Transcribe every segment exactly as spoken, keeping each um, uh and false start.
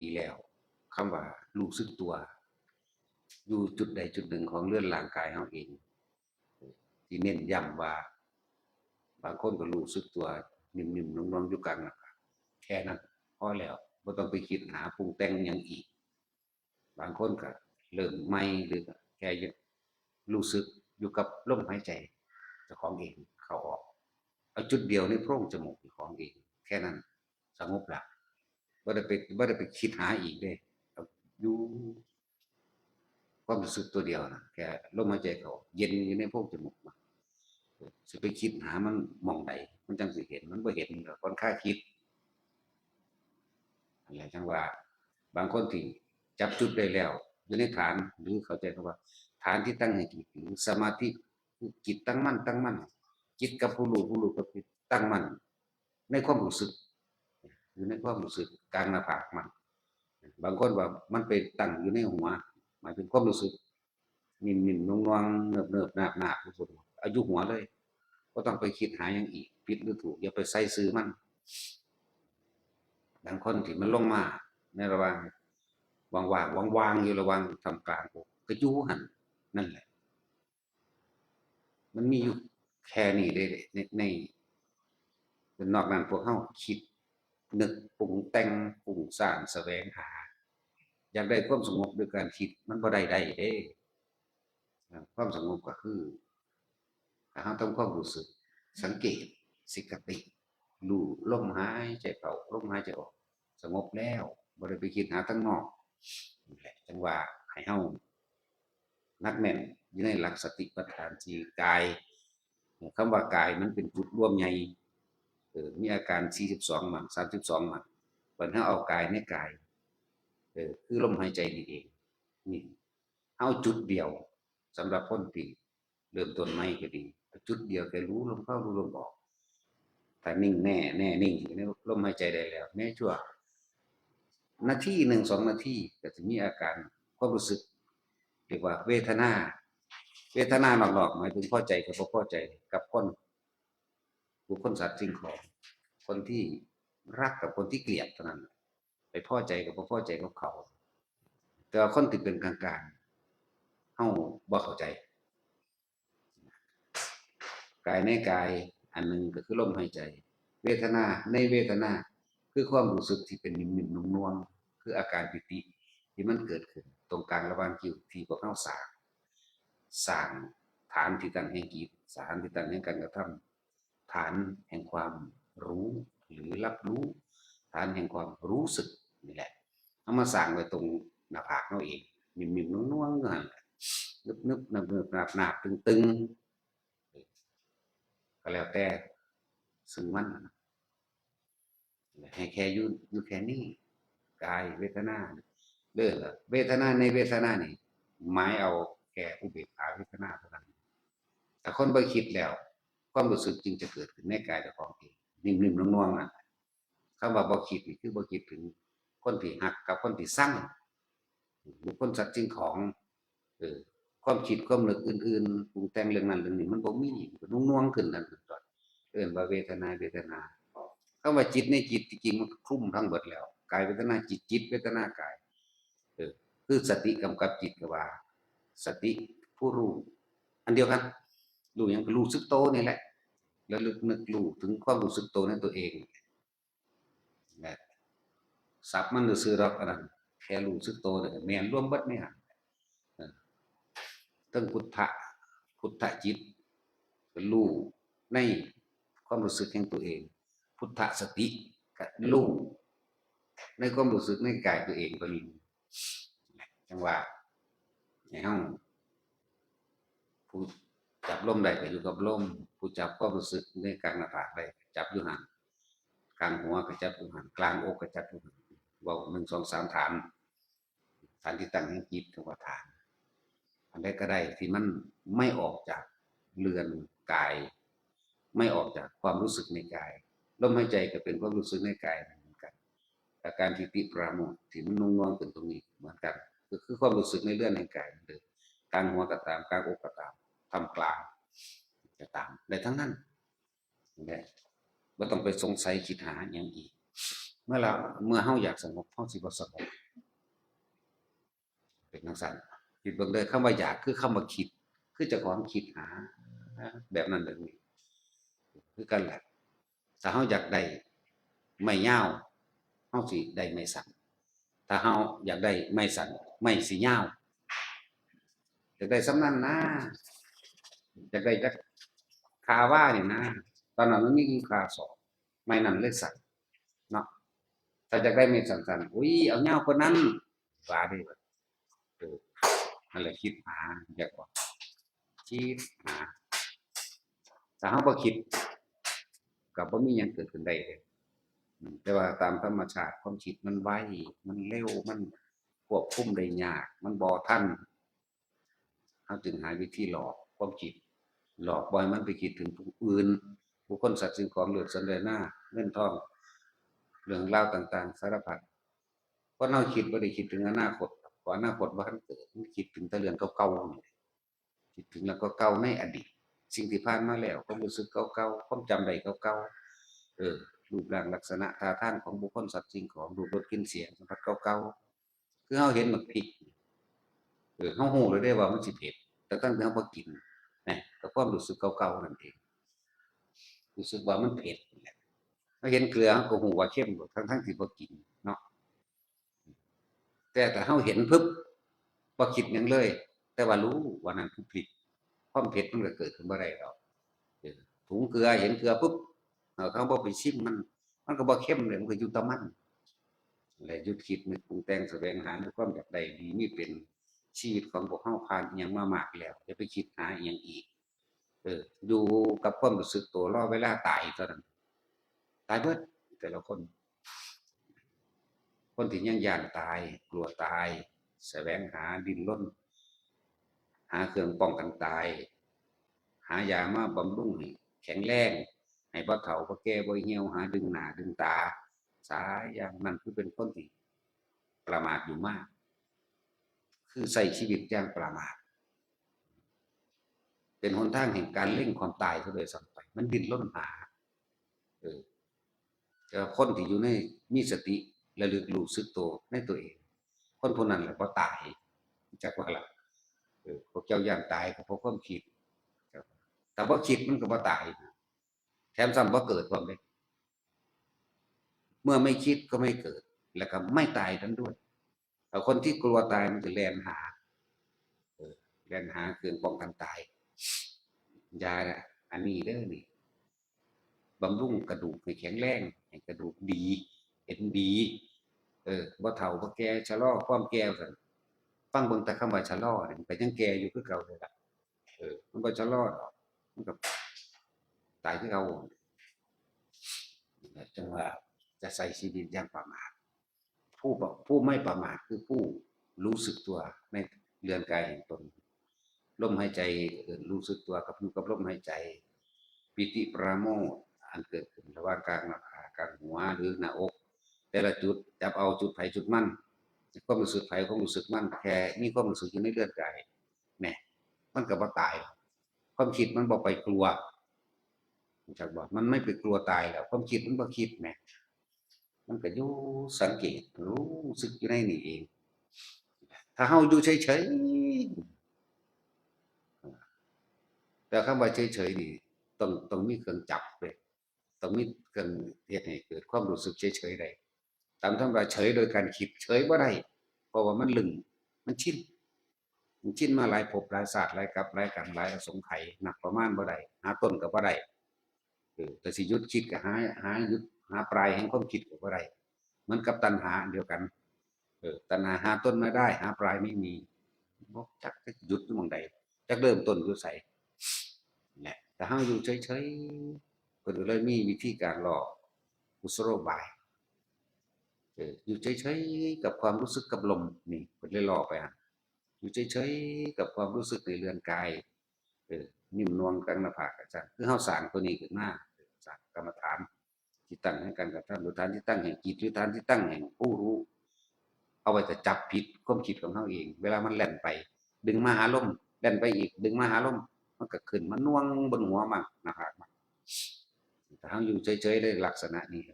ดีแล้ว คำว่ารู้สึกตัว อยู่จุดใดจุดหนึ่งของเรือนร่างกายเฮาเอง ที่เน้นย้ำว่า บางคนก็รู้สึกตัว นิ่มๆนวลๆอยู่กลางหน้าผาก แค่นั้นพอแล้ว บ่ต้องไปคิดหาปรุงแต่งหยังอีก บางคนก็เริ่มใหม่ หรือก็แค่รู้สึกอยู่กับลมหายใจเจ้าของเอง เข้าออก เอาจุดเดียวในโพรงจมูกเจ้าของเอง แค่นั้นสงบละ บ่ได้ไป บ่ได้ไปคิดหาอีกเด้ เอาอยู่ความรู้สึกตัวเดียวนะ แค่ลมหายใจเข้า เย็นอยู่ในโพรงจมูกนะ สิไปคิดหามันหม่องใด มันจั่งสิเห็น มันบ่เห็น มันก็ผ่อนคลายคิด นั่นแหละ จั่งว่า บางคนที่จับจุดได้แล้ว อยู่ในฐาน หรือเข้าใจคำว่า ฐานที่ตั้งให้จิต หรือสมาธิ คือจิตตั้งมั่น ตั้งมั่น จิตกับผู้รู้ ผู้รู้กับจิตตั้งมั่น ในความรู้สึก อยู่ในความรู้สึกกลางหน้าผากมัน บางคนว่ามันไปตั้งอยู่ในหัว หมายถึงความรู้สึก นิ่มๆนวลๆ เนิบๆนาบๆ เอาอยู่หัวเลย บ่ต้องไปคิดหาหยังอีก ผิดหรือถูก อย่าไปใส่ซื่อมัน บางคนที่มันลงมาในระหว่างว่างๆ ว่างๆ อยู่ระหว่างท่ามกลาง ก็อยู่หั่น นั่นแหละ มันมีอยู่แค่นี้เด้ ใน ใน นอกนั้นพวกเฮาคิด นึก ปรุงแต่ง ฟุ้งซ่าน แสวงหา อยากได้ความสงบด้วยการคิด มันบ่ได้ ได้เด้ อ่า ความสงบก็คือ ถ้าเฮาทำความรู้สึก สังเกต สิกติ รู้ลมหายใจเข้า ลมหายใจออก สงบแล้ว บ่ได้ไปคิดหาทางนอก นั่นแหละ จั่งว่าให้เฮาหนักแน่นอยู่ในหลักสติปัฏฐานสี่ กาย คำว่ากายมันเป็นจุดรวมใหญ่ เออ มีอาการสี่สิบสองหมั่ง สามสิบสองหมั่ง บัดเฮาเอากายในกาย เออ คือลมหายใจนี่เอง นี่ เอาจุดเดียว สำหรับคนที่เริ่มต้นใหม่ก็ดี จุดเดียวแค่รู้ลมเข้ารู้ลมออก ถ้านิ่งแน่ แน่นิ่งอยู่ในลมหายใจได้แล้ว แม้ชั่วนาทีหนึ่ง สองนาที ก็จะมีอาการความรู้สึก เรียกว่าเวทนา เวทนานอกๆ หมายถึงพอใจกับบ่พอใจ กับคน บุคคลสัตว์สิ่งของ คนที่รักกับคนที่เกลียดเท่านั้น ไปพอใจกับบ่พอใจกับเขา แต่ว่าคนที่เป็นกลางๆ เฮาบ่เข้าใจ กายในกาย อันหนึ่งก็คือลมหายใจ เวทนาในเวทนา คือความรู้สึกที่เป็นนิ่มๆนวลๆ คืออาการปีติที่มันเกิดขึ้นตรงกลางระหว่างคิ้วที่พวกเฮาสร้าง สร้างฐานที่ตั้งแห่งจิต ฐานที่ตั้งแห่งการกระทำ ฐานแห่งความรู้หรือรับรู้ ฐานแห่งความรู้สึกนี่แหละ เอามาสร้างไว้ตรงหน้าผากเฮาเอง นิ่มๆนวลๆอยู่หั่นแหละ นึบๆ นับๆ นาบๆ ตึงๆ ก็แล้วแต่ซึ่งมันนะ ให้แค่อยู่ อยู่แค่นี้ กายเวทนา เด้อ เวทนาในเวทนานี่ หมายเอาแค่อุเบกขาเวทนาเท่านั้น ถ้าคนบ่คิดแล้ว ความรู้สึกจึงจะเกิดขึ้นในกายเจ้าของเอง นิ่มๆนวลๆนั่น คำว่าบ่คิดนี่คือบ่คิดถึงคนที่ฮักกับคนที่ซัง บุคคลสัตว์สิ่งของ เออ ความคิดความนึกอื่นๆ ปรุงแต่งเรื่องนั้นเรื่องนี้มันบ่มี มันก็นวลๆขึ้นนั่นก่อน เอิ้นว่าเวทนา เวทนา คำว่าจิตในจิตที่จริงมันก็คลุมทั้งเบิดแล้ว กายเวทนาจิต จิตเวทนากาย เออ คือสติกำกับจิตก็ว่า สติผู้รู้ อันเดียวกัน รู้หยังก็รู้สึกโตนี่แหละ ระลึกนึกรู้ถึงความรู้สึกโตในตัวเอง นะ ศัพท์มันซื่อๆดอกอันนั้น แค่รู้สึกโตเนี่ย แม่นรวมเบิดในหั่น เออ ทั้งพุทธะ พุทธจิต รู้ในความรู้สึกแห่งตัวเอง พุทธสติ ก็รู้ในความรู้สึกในกายตัวเองก็มี จั่งว่า ให้เฮา ผู้จับลมได้ก็อยู่กับลม ผู้จับความรู้สึกในกลางหน้าผากได้ก็จับอยู่หั่น กลางหัวก็จับอยู่หั่น กลางอกก็จับอยู่หั่น เว้าหนึ่ง สอง สาม ฐาน ฐานที่ตั้งแห่งจิต เรียกว่าฐาน อันใดก็ได้ที่มันไม่ออกจากเรือนกาย ไม่ออกจากความรู้สึกในกาย ลมหายใจก็เป็นความรู้สึกในกายเหมือนกัน อาการปีติปราโมทย์ที่มันนวลๆขึ้นตรงนี้เหมือนกัน ก็คือความรู้สึกในเรือนแห่งกายเหมือนเดิม กลางหัวก็ตาม กลางอกก็ตาม ท่ามกลางก็ตาม ได้ทั้งนั้น นั่นแหละ บ่ต้องไปสงสัยคิดหาหยังอีก เมื่อเรา เมื่อเฮาอยากสงบ เฮาสิบ่สงบ เป็นจั่งซั้น คิดเบิ่งเด้อ คำว่าอยากคือคำว่าคิด คือเจ้าของคิดหา แบบนั้นแบบนี้ คือกันแหละ ถ้าเฮาอยากได้ไม้ยาว เฮาสิได้ไม้สั้น ถ้าเฮาอยากได้ไม้สั้น ไม้สิยาว อยากได้ส่ำนั้นนะ อยากได้จักคาวานี่นะ ตอนนั้นมันมีอยู่คาสอง ไม้นั้นเลยสั้นเนาะ ถ้าอยากได้ไม้สั้นๆ อุ้ย เอายาวกว่านั้น ว่าเด้ เออ นั่นแหละ คิดหา อยากว่า คิดหา ถ้าเฮาบ่คิด ก็บ่มีหยังเกิดขึ้นได้เด้ อืม แต่ว่าตามธรรมชาติความคิดมันไว มันเร็ว มันควบคุมได้ยาก มันบ่ทัน เฮาจึงหาวิธีหลอกความคิด หลอกบ่ให้มันไปคิดถึงผู้อื่น บุคคล สัตว์ สิ่งของ เลือด สัน เลือด นา เงินทอง เรื่องราวต่างๆ สารพัด คนเฮาคิดบ่ได้คิดถึงอนาคต เพราะอนาคตบ่ทันเกิด มันคิดถึงแต่เรื่องเก่าๆ นี่ คิดถึงเรื่องเก่าๆ ในอดีต สิ่งที่ผ่านมาแล้ว ความรู้สึกเก่าๆ ความจำได้เก่าๆ เออ รูปร่างลักษณะท่าทางของบุคคล สัตว์ สิ่งของ รูป รส กลิ่น เสียง สัมผัสเก่าๆ คือเฮาเห็นหมากพริก เออ เฮารู้เลยเด้ว่ามันสิเผ็ด แต่ตั้งแต่เฮาบ่กิน นะ ก็ความรู้สึกเก่าๆ นั่นเอง รู้สึกว่ามันเผ็ดนั่นแหละ เฮาเห็นเกลือ เฮาก็รู้ว่าเค็ม ทั้งๆ ที่บ่กินเนาะ แต่ถ้าเฮาเห็นปุ๊บ บ่คิดหยังเลย แต่ว่ารู้ว่านั่นคือพริก ความเผ็ดมันก็เกิดขึ้นบ่ได้ดอก เออ ถุงเกลือ เห็นเกลือปุ๊บ เออ เฮาบ่ไปชิมมัน มันก็บ่เค็มเลย มันก็อยู่แต่มัน และหยุดคิดนึกปรุงแต่งแสวงหาด้วยความอยากได้ดีมีเป็น ชีวิตของพวกเฮาผ่านอิหยังมามากแล้ว อย่าไปคิดหาอิหยังอีก เออ อยู่กับความรู้สึกตัว รอเวลาตายเท่านั้น ตายเบิด แต่ละคน คนที่ยังย้านตาย กลัวตาย แสวงหา ดิ้นรน หาเครื่องป้องกันตาย หายามาบำรุงให้แข็งแรง ให้บ่เฒ่าบ่แก่บ่เหี่ยว หาดึงหน้าดึงตา สายอย่างนั้นคือเป็นคนที่ประมาทอยู่มาก คือใช้ชีวิตอย่างประมาท เป็นหนทางแห่งการเล็งความตายซะด้วยซ้ำไป มันดิ้นรนหา เออ แต่ว่าคนที่อยู่ใน มีสติระลึกรู้สึกตัวในตัวเอง คนผู้นั้นแหละบ่ตาย จักว่าล่ะ เออ พวกเจ้าย้านตายก็เพราะความคิด แต่บ่คิดมันก็บ่ตาย แถมซ้ำบ่เกิดพร้อมเด้ เมื่อไม่คิดก็ไม่เกิด แล้วก็ไม่ตายนั้นด้วย แต่คนที่กลัวตายมันจะแล่นหา เออ แล่นหาเครื่องป้องกันตาย ยาน่ะ อันนี้เด้อนี่ บำรุงกระดูกให้แข็งแรง ให้กระดูกดี เอ็นดี เออ บ่เฒ่าบ่แก่ ชะลอความแก่ว่าซั่น ฟังเบิ่งแต่คำว่าชะลอนี่ มันก็ยังแก่อยู่คือเก่าเลยล่ะ เออ มันบ่ชะลอดอก มันก็ตายคือเก่า จั่งว่าจะใช้ชีวิตอย่างประมาท ผู้บ่ ผู้ไม่ประมาทคือผู้รู้สึกตัวในเรือนกายแห่งตน ลมหายใจ เออ รู้สึกตัวกับ อยู่กับลมหายใจ ปีติปราโมทย์อันเกิดขึ้นระหว่างกลางหน้าผาก กลางหัว หรือหน้าอก แต่ละจุด จับเอาจุดไผจุดมัน ความรู้สึกไผความรู้สึกมัน แค่มีความรู้สึกอยู่ในเรือนกาย แหม มันก็บ่ตาย ความคิดมันบ่ไปกลัว รู้จักบ่ มันไม่ไปกลัวตายแล้ว ความคิดมันบ่คิดแหม มันก็อยู่สังเกต รู้สึกอยู่ในนี่เอง ถ้าเฮาอยู่เฉยๆ แต่คำว่าเฉยๆ นี่ ต้อง ต้องมีเครื่องจับเด้ ต้องมีเครื่องเฮ็ดให้เกิดความรู้สึกเฉยๆ ได้ ตามธรรมดาเฉยโดยการคิดเฉยบ่ได้ เพราะว่ามันลึง มันชิน มันชินมาหลายภพหลายชาติ หลายกัปหลายกัณฑ์ หลายอสงไขย นับประมาณบ่ได้ หาต้นก็บ่ได้ เออ แต่สิหยุดคิดก็หา หาหยุด หาปลายแห่งความคิดก็บ่ได้ เหมือนกับตัณหาอันเดียวกัน เออ ตัณหาหาต้นไม่ได้ หาปลายไม่มี บ่จักจะหยุดอยู่หม่องใด จักเริ่มต้นอยู่ไส แหละ แต่เฮาอยู่เฉยๆ เพิ่นก็เลยมีวิธีการหลอกกุศโลบาย เออ อยู่เฉยๆ กับความรู้สึกกับลม นี่ เพิ่นเลยหลอกไปหั่น อยู่เฉยๆ กับความรู้สึกในเรือนกาย เออ นิ่มนวลกลางหน้าผากจั่งซั้น คือเฮาสร้างตัวนี้ขึ้นมา สร้างกรรมฐาน ที่ตั้งแห่งการกระทำ หรือฐานที่ตั้งแห่งจิต หรือฐานที่ตั้งแห่งผู้รู้ เอาไว้แต่จับผิดความคิดของเฮาเอง เวลามันแล่นไป ดึงมาหาลม แล่นไปอีก ดึงมาหาลม มันก็ขึ้นมาน่วงบนหัวมัน หน้าผากมัน ถ้าเฮาอยู่เฉยๆ ในลักษณะนี้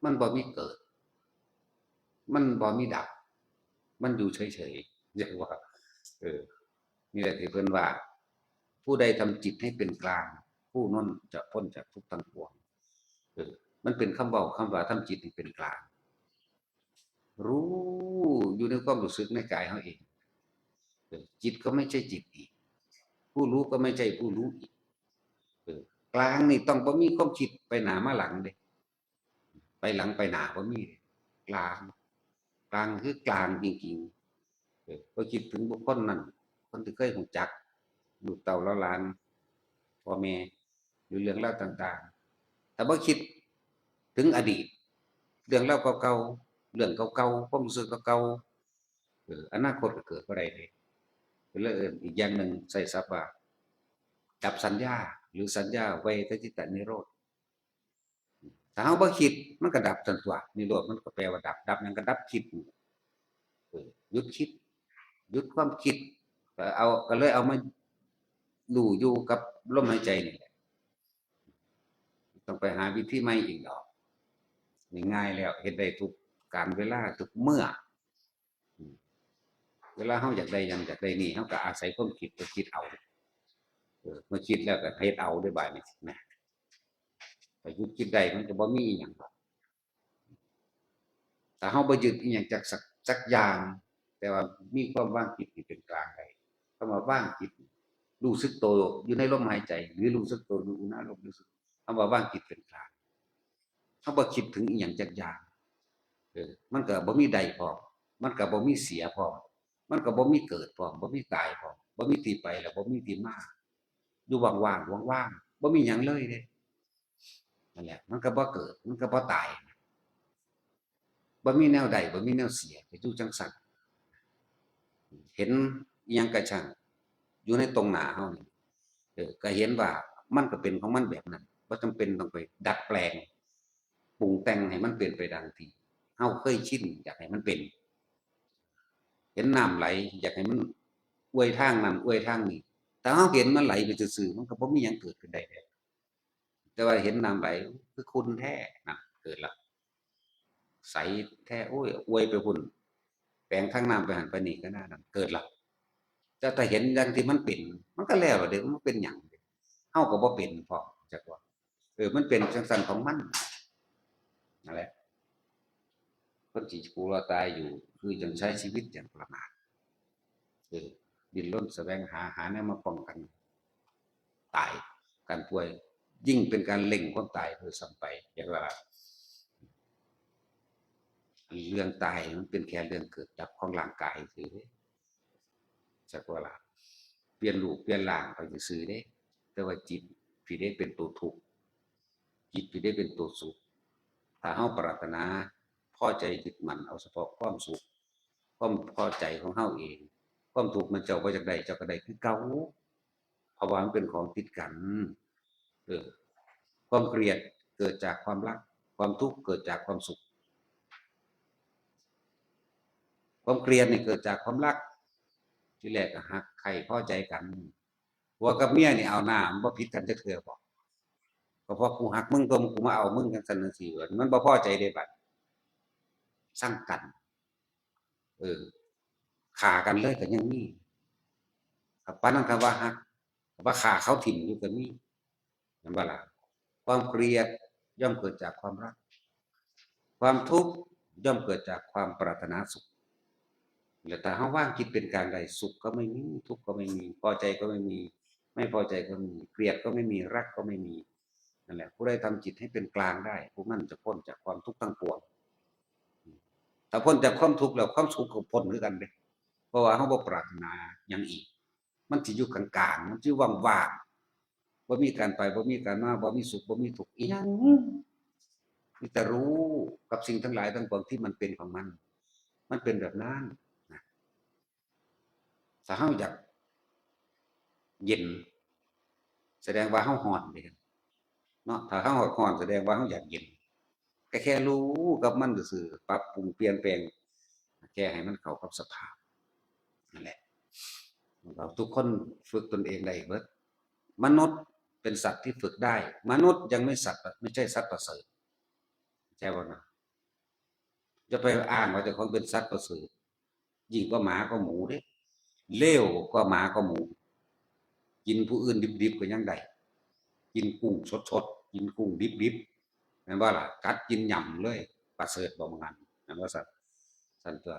มันบ่มีเกิด มันบ่มีดับ มันอยู่เฉยๆ เรียกว่า เออ นี่แหละที่เพิ่นว่า ผู้ใดทำจิตให้เป็นกลาง ผู้นั้นจะพ้นจากทุกข์ทั้งปวง เออ มันเป็นคำเว้าคำว่าทำจิตให้เป็นกลาง รู้อยู่ในความรู้สึกในกายเฮาเอง เออ จิตก็ไม่ใช่จิตอีก ผู้รู้ก็ไม่ใช่ผู้รู้อีก เออ กลางนี่ต้องบ่มีความคิดไปหน้ามาหลังเด้ ไปหลังไปหน้าบ่มี กลาง กลางคือกลางจริงๆ เออ พอคิดถึงบุคคลนั้น คนที่เคยรู้จัก ลูกเต้าเหล่าหลาน พ่อแม่ หรือเรื่องราวต่างๆ แต่บ่คิดถึงอดีต เรื่องราวเก่าๆ เรื่องเก่าๆ ความรู้สึกเก่าๆ เออ อนาคตก็เกิดบ่ได้เลย ก็เลยเอิ้นอีกอย่างหนึ่งใช้ศัพท์ว่า ดับสัญญา หรือสัญญาเวทจิตตนิโรธ ถ้าเฮาบ่คิด มันก็ดับซั่นตั่ว นิโรธมันก็แปลว่าดับ ดับหยัง ก็ดับคิด เออ หยุดคิด หยุดความคิด ก็เอา ก็เลยเอามารู้อยู่กับลมหายใจนี่แหละ ต้องไปหาวิธีใหม่อีกดอก นี่ง่ายแล้ว เฮ็ดได้ทุกกาลเวลา ทุกเมื่อ อืม เวลาเฮาอยากได้หยัง อยากได้นี่ เฮาก็อาศัยความคิดไปคิดเอา เออ เมื่อคิดแล้วก็เฮ็ดเอาเด้บาดนี้นะ ถ้าหยุดคิดได้มันก็บ่มีอีหยังดอก ถ้าเฮาบ่ยึดอีหยังจักสัก จักอย่าง แต่ว่ามีความวางจิตที่เป็นกลางได้ คำว่าวางจิต รู้สึกโตอยู่ในลมหายใจ หรือรู้สึกโตอยู่อุณาโลม รู้สึก คำว่าวางจิตเป็นกลาง เฮาบ่คิดถึงอีหยังจักอย่าง เออ มันก็บ่มีได้พร้อม มันก็บ่มีเสียพร้อม มันก็บ่มีเกิดพร้อม บ่มีตายพร้อม บ่มีที่ไปแล้วบ่มีที่มา อยู่ว่างๆ ว่างๆ บ่มีหยังเลยเด้ นั่นแหละ มันก็บ่เกิด มันก็บ่ตาย บ่มีแนวได้ บ่มีแนวเสีย ก็อยู่จั่งซั้น เห็นอีหยังก็ช่าง อยู่ในตรงหน้าเฮานี่ เออ ก็เห็นว่ามันก็เป็นของมันแบบนั้น บ่จำเป็นต้องไปดัดแปลง ปรุงแต่งให้มันเป็นไปดังที่เฮาเคยชินอยากให้มันเป็น เห็นน้ำไหล อยากให้มันอวยทางนั้นอวยทางนี้ ถ้าเฮาเห็นมันไหลไปซื่อๆ มันก็บ่มีหยังเกิดขึ้นได้แล้ว แต่ว่าเห็นน้ำไหล คือขุ่นแท้ นั่นเกิดละ ใสแท้ โอ้ย อวยไปพุ้น แปลงทางน้ำไปหั่นไปนี่ก็น่านั่น เกิดละ แต่ถ้าเห็นอย่างที่มันเป็น มันก็แล้วล่ะเด้ มันเป็นหยัง เฮาก็บ่เป็นพร้อม จักว่า เออ มันเป็นจั่งซั้นของมัน นั่นแหละ คนที่กลัวตายอยู่ คือยังใช้ชีวิตอย่างประมาท เออ ดิ้นรนแสวงหา หาแนวมาป้องกัน ตาย การป่วย ยิ่งเป็นการเร่งความตายด้วยซ้ำไป เรียกว่า เรื่องตายมันเป็นแค่เรื่องเกิดดับของร่างกายซื่อเด้ จักว่าล่ะ เปลี่ยนรูปเปลี่ยนร่างไปซื่อเด้ แต่ว่าจิตพี่เด้เป็นตัวทุกข์ จิตพี่เด้เป็นตัวสุข ถ้าเฮาปรารถนาพอใจยึดมั่นเอาเฉพาะความสุข ความพอใจของเฮาเอง ความทุกข์มันเจ้าบ่อยากได้ เจ้าก็ได้คือเก่า เพราะว่ามันเป็นของติดกัน เออ ความเกลียดเกิดจากความรัก ความทุกข์เกิดจากความสุข ความเกลียดนี่เกิดจากความรัก ทีแรกก็ฮักใคร่พอใจกัน ผัวกับเมียนี่เอาหน้ามันบ่ผิดกันจักเทื่อบ่ ก็เพราะกูฮักมึงตัวมึงกูมาเอามึงจั่งซั้นจั่งซี้ มันบ่พอใจเด้บัด ซังกัน เออ ฆ่ากันเลยก็ยังมี ครับ ปานนั้นคำว่าฮัก คำว่าฆ่าเขาถิ่มอยู่ก็มี เห็นบ่ล่ะ ความเกลียดย่อมเกิดจากความรัก ความทุกข์ย่อมเกิดจากความปรารถนาสุข และถ้าเฮาวางจิตเป็นกลางได้ สุขก็ไม่มี ทุกข์ก็ไม่มี พอใจก็ไม่มี ไม่พอใจก็ไม่มี เกลียดก็ไม่มี รักก็ไม่มี นั่นแหละ ผู้ใดทำจิตให้เป็นกลางได้ ผู้นั้นจะพ้นจากความทุกข์ทั้งปวง ถ้าพ้นจากความทุกข์แล้ว ความสุขก็พ้นคือกันเด้ เพราะว่าเฮาบ่ปรารถนาหยังอีก มันสิอยู่กลางๆ มันสิว่างๆ บ่มีการไป บ่มีการมา บ่มีสุข บ่มีทุกข์อีหยัง มีแต่รู้กับสิ่งทั้งหลายทั้งปวงที่มันเป็นของมัน มันเป็นแบบนั้นนะ ถ้าเฮาอยากเย็น แสดงว่าเฮาร้อนเด้ เนาะ ถ้าเฮาร้อน แสดงว่าเฮาอยากเย็น ก็แค่รู้กับมันซื่อๆ ปรับปรุงเปลี่ยนแปลง แค่ให้มันเข้ากับสภาพ นั่นแหละ เราทุกคนฝึกตนเองได้เบิด มนุษย์เป็นสัตว์ที่ฝึกได้ มนุษย์ยังไม่สัตว์ ไม่ใช่สัตว์ประเสริฐ ใช่บ่นะ จะไปอ้างว่าเจ้าของเป็นสัตว์ประเสริฐ ยิ่งกว่าหมาก็หมูเด้ เลวกว่าหมาก็หมู กินผู้อื่นดิบๆก็ยังได้ กินกุ้งสดๆ กินกุ้งดิบๆ แม่นบ่ล่ะ กัดกินหย่ำเลย ประเสริฐบ่มัน แม่นบ่สัตว์ สันตัว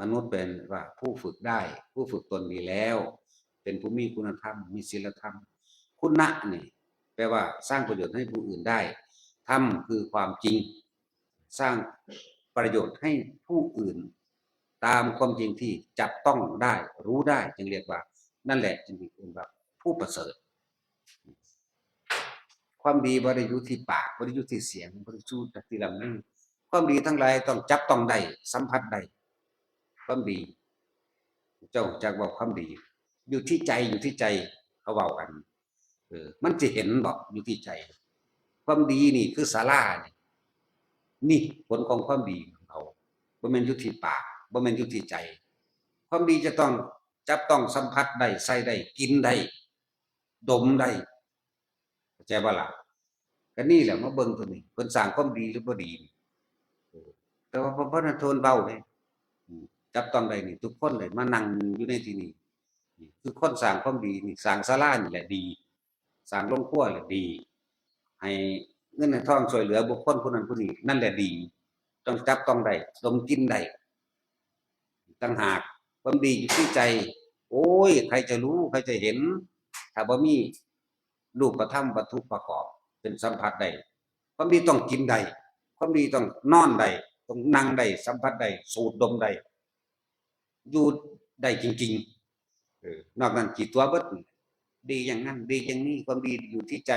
มนุษย์เป็นว่าผู้ฝึกได้ ผู้ฝึกตนดีแล้ว เป็นผู้มีคุณธรรม มีศีลธรรม คุณะนี่ แปลว่าสร้างประโยชน์ให้ผู้อื่นได้ ธรรมคือความจริง สร้างประโยชน์ให้ผู้อื่น ตามความจริงที่จับต้องได้ รู้ได้ จึงเรียกว่า นั่นแหละจึงเรียกว่าผู้ประเสริฐ ความดีบ่ได้อยู่ที่ปาก บ่ได้อยู่ที่เสียง บ่ได้อยู่ที่ลำมือ ความดีทั้งหลายต้องจับต้องได้ สัมผัสได้ ความดี เจ้าจักว่าความดี อยู่ที่ใจ อยู่ที่ใจ เขาเว้ากัน เออ มันจะเห็นบ่ อยู่ที่ใจ ความดีนี่คือศาลานี่ นี่ผลของความดีของเขา บ่แม่นอยู่ที่ปาก บ่แม่นอยู่ที่ใจ ความดีจะต้องจับต้องสัมผัสได้ ใส่ได้ กินได้ ดมได้ เข้าใจบ่ล่ะ ก็นี่แหละมาเบิ่งตัวนี้ เพิ่นสร้างความดีหรือบ่ดีนี่ เออ แต่ว่าพระพุทธทนเบาเลย อืม จับต้องได้นี่ ทุกคนเลยมานั่งอยู่ในที่นี่ นี่คือคนสร้างความดีนี่ สร้างศาลานี่แหละดี สร้างโรงครัวแหละดี ให้เงินให้ทองช่วยเหลือบุคคลผู้นั้นผู้นี้ นั่นแหละดี ต้องจับต้องได้ ดมกินได้ ต่างหาก ความดีอยู่ที่ใจ โอ้ย ใครจะรู้ ใครจะเห็น ถ้าบ่มีรูปธรรมวัตถุประกอบ เป็นสัมผัสได้ ความดีต้องกินได้ ความดีต้องนอนได้ ต้องนั่งได้ สัมผัสได้ สูดดมได้ อยู่ได้จริงๆ เออ นอกนั้นกี่ตัวเบิด ดีอย่างนั้น ดีอย่างนี้ ความดีอยู่ที่ใจ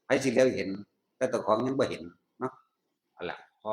ใครสิเหลียวเห็น แต่เจ้าของยังบ่เห็นเนาะ เอาล่ะ พอ